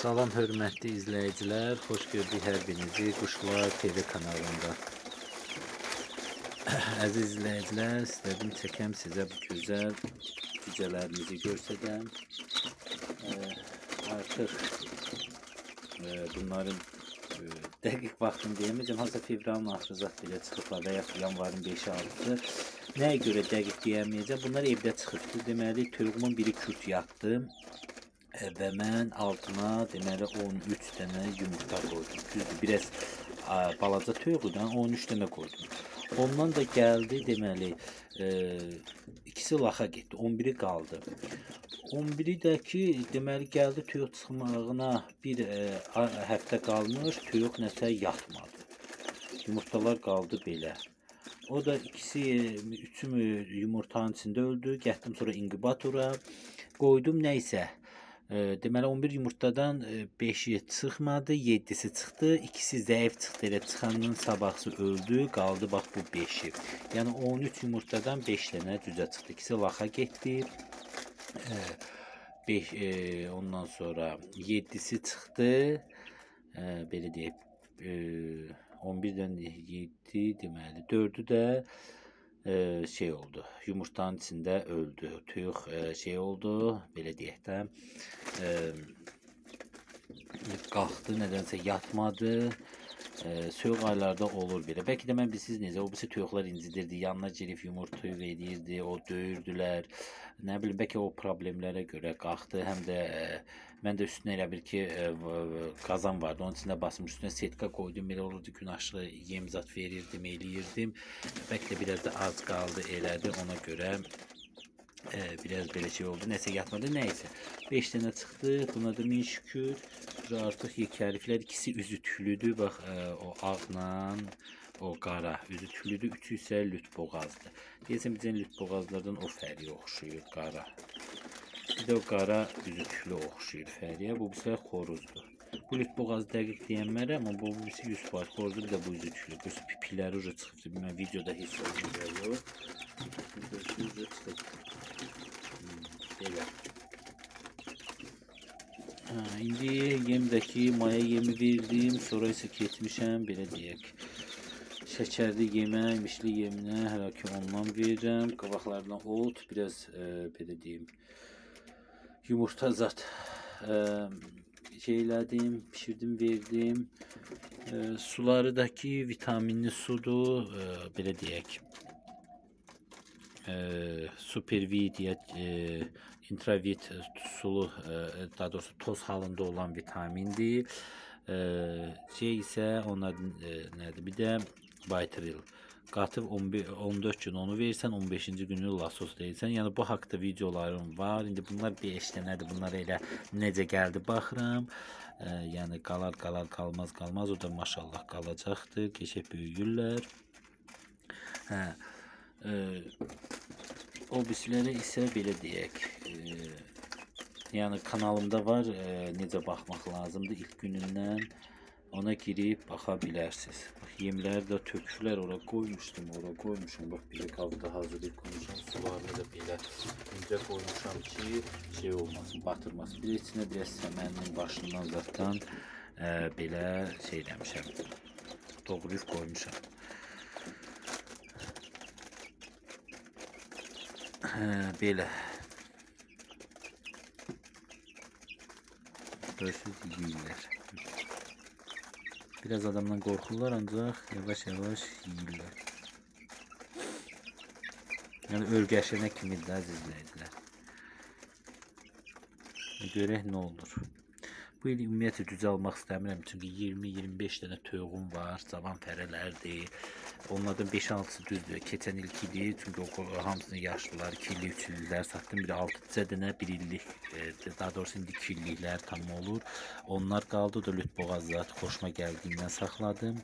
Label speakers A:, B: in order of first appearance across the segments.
A: Salam hörmətli izləyicilər, xoş gördük hər birinizi Quşlar TV kanalında. Əziz izləyicilər, istədim çəkəm sizə bu gözəl cücələrimizi görsədəm. Artıq bunların dəqiq vaxtını deyəməyəcəm. Hansısa fevralın axırı zat belə çıxıblar və yaxud yanvarın 5-i 6-sı. Nəyə görə dəqiq deyəməyəcəm? Bunlar evdə çıxıbdır. Deməli, toyuğumun biri kürt yatdı. Və mən altına deməli 13 dənə yumurta qoydum. Düzdür, biraz balaca toyuqdan 13 dənə qoydum. Ondan da gəldi, deməli, ikisi laxa getdi, 11-i qaldı. 11-i də ki, deməli, gəldi toyuq çıxmağına bir həftə qalmış, toyuq nəsə yatmadı. Yumurtalar qaldı belə. O da ikisi, üçü mü yumurtanın içində öldü. Gətdim sonra inkubatora qoydum, nəysə. Deməli 11 yumurtadan 5-i çıxmadı, 7-si çıxdı, ikisi zəif çıxdı, elə çıxanın sabahsı öldü, qaldı bax bu 5-i. Yəni 13 yumurtadan 5 dənə cücə çıxdı, ikisi laxa getdi, ondan sonra 7-si çıxdı, belə deyək, 11-dən 7 deməli, 4-ü də şey oldu, yumurtanın içində öldü, toyuq şey oldu, belə deyək də, qalxdı, nədənsə yatmadı. Soyuq aylarda olur belə. Bəlkə də mən bilsiz necə, o birisi toyuqlar incidirdi, yanına girib yumurtayı verirdi, o döyürdülər, nə bilim, bəlkə o problemlərə görə qalxdı. Həm də mən də üstünə elə bil ki, qazan vardı, onun içində basmış, üstünə setka qoydum, belə olurdu, gün aşırı yem zat verirdim, eləyirdim. Bəlkə də biraz da az qaldı, elədi, ona görə biraz belə şey oldu, nəsə yatmadı, nəysə. 5 dənə çıxdı, buna da min şükür. Artıq yekərliklər, ikisi üzü tüklüdür, bax o ağla, o qara üzü tüklüdür, üçü isə lüt boğazdır. Deyəsən bizən lüt boğazlardan o fəriyə oxşuyur, qara. Bir də o qara üzü tüklü oxşuyur fəriyə, bu birisi xoruzdur. Bu lüt boğazı dəqiq deyənmərəm, amma bu birisi 100% xoruzdur, bir də bu üzü tüklü. Görürsün, pipikləri uca çıxıbdır, mən videoda hiss olunca yox. Görürsün, uca çıxıb. Belə. İndi yemdəki maya yemi verdim, sonra isə keçmişəm, belə deyək, şəkərli yemə, mişli yeminə, hələ ki ondan verirəm, qabaqlarına ot, biraz belə deyim, yumurta zat şey elədim, pişirdim, verdim. Suları da ki vitaminli sudur, belə deyək, Supervit ya intravit sulu, daha doğrusu toz halında olan vitamindir. Şey isə onun adı nədir? Bir də Baytril. Qatıb 14 gün onu verirsən, 15-ci günü lasos deyirsən. Yəni bu haqda videolarım var. İndi bunlar 5 dənədir. Bunlar elə necə gəldi baxıram. Yəni qalar, qalar, qalmaz, qalmaz. O da maşallah qalacaqdır. Keçək böyüyürlər. Hə. O birisləri isə belə deyək, yəni kanalımda var, necə baxmaq lazımdır ilk günündən, ona girib baxa bilərsiniz. Bax, yemləri də töküblər, ora qoymuşdum, ora qoymuşum, bax belə qabda hazırlayıb qoymuşam, sularını da belə incə qoymuşam ki, şey olmasın, batırmasın. Bir içinə biraz səməninin başından zaten belə şey eləmişəm, doğrayıb qoymuşam. Belə. Görürsünüz, yeyirlər. Biraz adamdan qorxurlar, ancaq yavaş-yavaş yeyirlər. Yəni örgəşənə kimidir, əziz izləyicilər. Görək nə olur. Bu il ümumiyyətlə cücə almaq istəmirəm, çünki 20-25 dənə toyuğum var, cavan fərələrdir. Onlardan 5-6-sı düzdür, keçən ilk idi, çünki o hamısını yaşlılar, 2 illik, 3 illiklər satdım. Biri 6 dənə, 1 illik, daha doğrusu indi 2 illiklər tam olur. Onlar qaldı, o da lüt boğaz zat xoşuma gəldiyindən saxladım.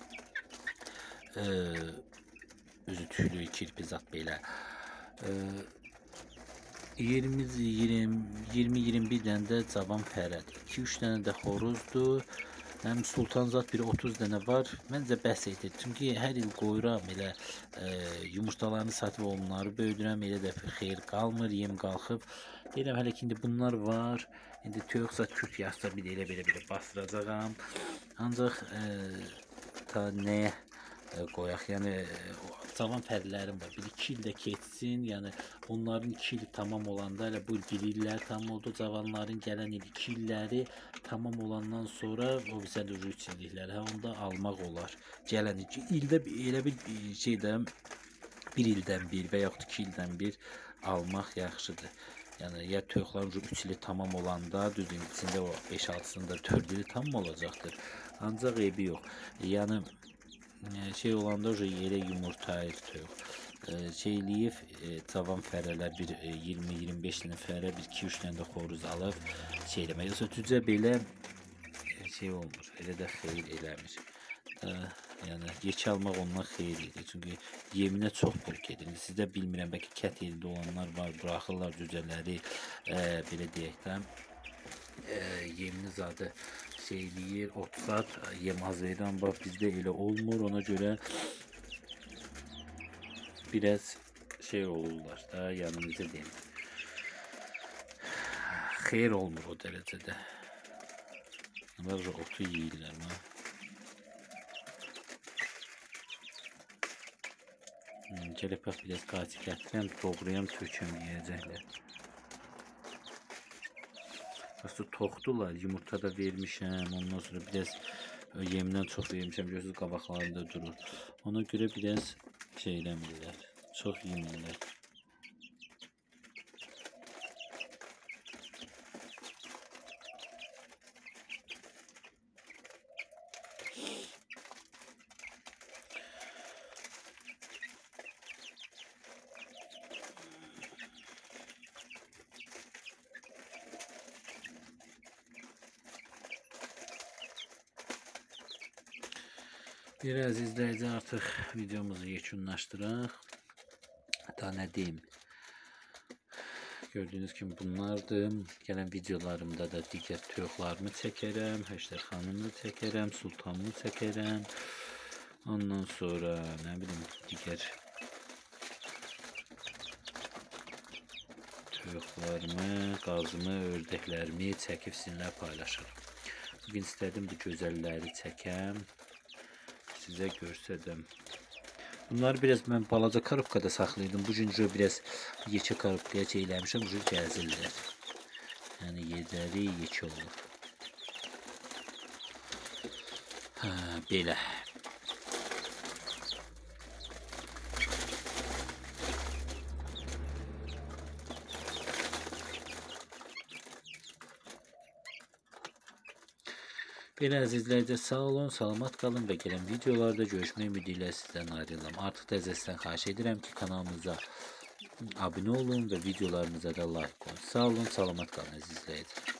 A: Üzü tüylü, kirpi zat belə. 20-21 dənə də cavan fərədir. 2-3 dənə də xoruzdur. Həm sultanzat bir 30 dənə var. Məncə bəs edir. Çünki hər il qoyuram, elə yumurtalarını satıb onları böyüdürəm. Elə də xeyir qalmır, yem qalxıb. Deyirəm, hələ ki indi bunlar var. İndi toyuqsa kürt yatsa bir də elə belə bastıracağam. Ancaq ta nəyə qoyaq? Yəni cavan fərlərim var. Bir 2 ildə keçsin. Yəni onların 2 ili tamam olanda elə bu il 1 illəri tamam oldu. Cavanların gələn il 2 illəri tamam olandan sonra o bizə də 3 illikləri, hə, onda almaq olar. Gələn ildə elə bir şeydə 1 ildən bir və yaxud 2 ildən bir almaq yaxşıdır. Yəni ya toyuqların 3 ili tamam olanda, düzdür, içində o 5-6-sında 4 ili tamam olacaqdır. Ancaq eybi yox. Yəni şey olanda yerə yumurtayır toyuq. Şey eləyib, cavan fərələr bir 20-25 dənə fərə, bir 2-3 dənə də xoruz alıb şey eləmək. Yoxsa cücə belə şey olmur, elə də xeyir eləmir. Yəni yekə almaq ondan xeyir idi. Çünki yeminə çox pul gedir. İndi sizdə bilmirəm, bəlkə kət yerində olanlar var, buraxırlar cücələri, belə deyək də, yemini zadı şey eləyir, ot zad, yem az verir, amma bizdə elə olmur. Ona görə biraz şey olurlar da, yəni necə deyim, xeyir olmur o dərəcədə. Bunlar otu yeyirlər. Gəlib bax, biraz qaçı gətirəm, doğrayam, tökəm, yeyəcəklər. Aslında toxdular, yumurta da vermişəm, ondan sonra biraz yemdən çox vermişəm, görürsünüz qabaqlarında durur. Ona görə biraz şey eləmirlər, çox yemirlər. Bir əziz izləyici, artıq videomuzu yekunlaşdıraq. Daha nə deyim? Gördüyünüz kimi bunlardır. Gələn videolarımda da digər toyuqlarımı çəkərəm, Həştər xanımı çəkərəm, Sultanımı çəkərəm. Ondan sonra nə bilim digər toyuqlarımı, qazımı, ördəklərimi çəkib sizinlə paylaşaram. Bugün istədim bu gözəlləri çəkəm, sizə göstərdim. Bunları biraz mən balaca karobkada saxlayırdım. Bu gün biraz yekə karobkaya şey eləmişəm, bu gəzirlər. Yəni yerləri yekə olub. Hə, belə. Belə əzizlərdə sağ olun, salamat qalın və gələn videolarda görüşmək ümidi ilə sizdən ayrılıram. Artıq təzə sizdən xahiş edirəm ki, kanalımıza abunə olun və videolarımıza da like qoyun. Sağ olun, salamat qalın əzizləyicilər.